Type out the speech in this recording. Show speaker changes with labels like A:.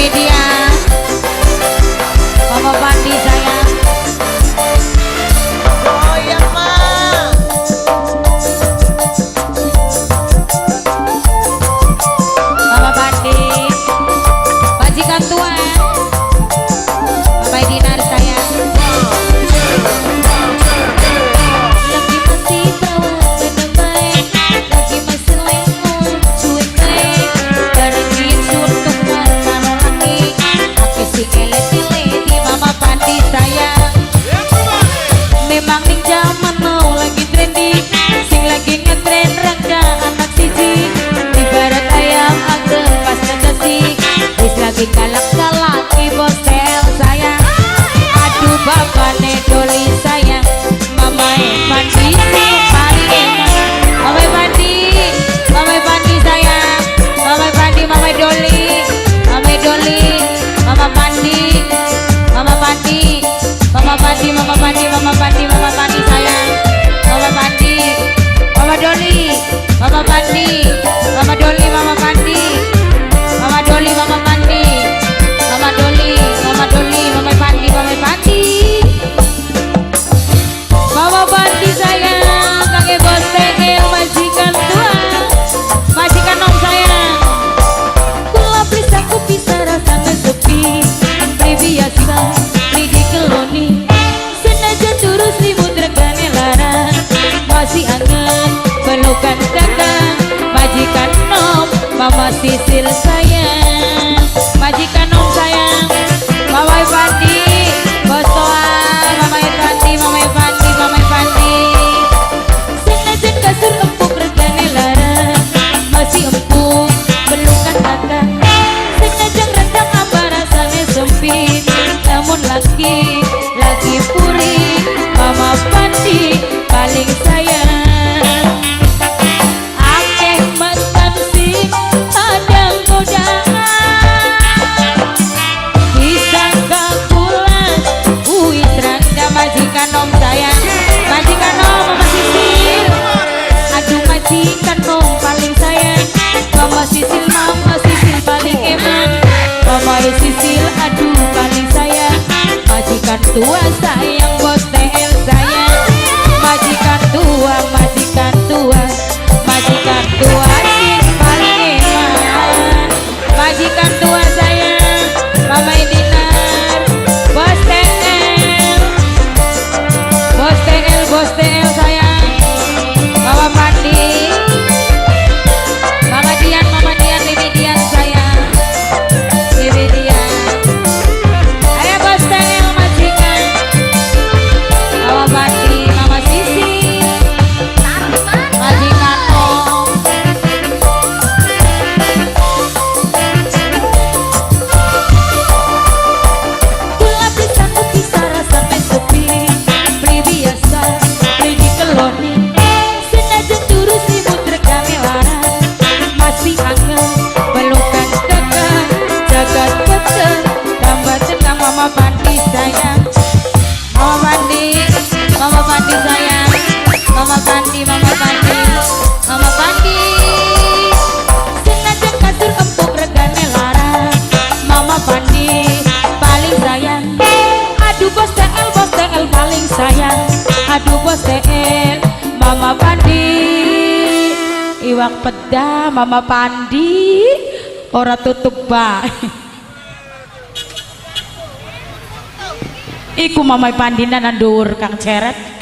A: Media, Mama Pandi sayang.
B: Goyang ma.
A: Mama Pandi, majikan tua, Mama Dinar sayang. Lagi masih bawa bae, lagi masih lengo cuek bae. Bareng suntuk karo laki, aku sing ele-ele di Mama Pandi sayang. Memang ning zaman mau lagi trending, sing lagi ngetren rangga anak siji. Ibarat ayam ageng pas ngetesi, wis lagi kalak-kalak bos tel sayang. Aduh bapane Doli sayang, mamae Pandi sing paling enak. Mamae Pandi, Mamae Pandi sayang, Mamae Pandi, Mamae Doli, Mamae Doli, Mama Pandi, Mama Pandi, Mama Pandi, Mama Pandi, Mama Pandi, Mama Pandi sayang, Mama Pandi, Mama Doli, Mama Pandi, Mama Doli, Mama Pandi, Mama Doli, Mama Pandi, Mama Doli, Mama Doli, Mama Pandi, Mama Pandi, Mama Pandi sayang, kakek bos TL majikan tua, majikan nom sayang. Kula bisa ku bisa rasane sepi, beli biasa, beli dikeloni. Senajan turu selimut regane larang, masih anget pelukan kakang, majikan nom, Mama Sisil sayang, majikan nom sayang, Mama Pandi, bos toa, Mama Pandi, Mama Pandi, Mama Pandi. Senajan kasur empuk regane larang, masih empuk pelukan kakang. Senajan rendang apa rasane sempit, namun laki lagi puri, Mama Pandi paling sayang. Akeh mantan sing padang godaan, disangka kula wis randa majikan nom sayang, majikan nom Mama Sisil. Aduh majikan nom paling sayang, Mama Sisil, Mama Sisil paling eman, Mama Sisil aduh paling sayang, majikan tua sayang bos TL sayang, majikan tua, majikan tua, majikan tua sing paling eman, majikan tua sayang, Mama Dinar, bos TL, bos TL, bos TL sayang, Mama Pandi, Mama Dian, Mama Dian, Bibi Dian sayang, Bibi Dian. Ayo bos TL majikan, Mama Pandi, Mama Sisi, majikan om. Kula bisa ku bisa rasane sepi, beli biasa, beli dikeloni. Senajan turu selimut regane larang, masih anget pelukan kakak, jagat peteng tambah tenang Mama Pandi sayang, Mama Pandi, Mama Pandi sayang, Mama Pandi, Mama Pandi, Mama Pandi. Senajan kasur empuk regane larang, Mama Pandi paling sayang. Aduh bos TL, bos TL paling sayang. Aduh bos TL, Mama Pandi. Iwak peda Mama Pandi, ora tutup bae. Iku Mama Pandi nang dhuwur Kang Ceret.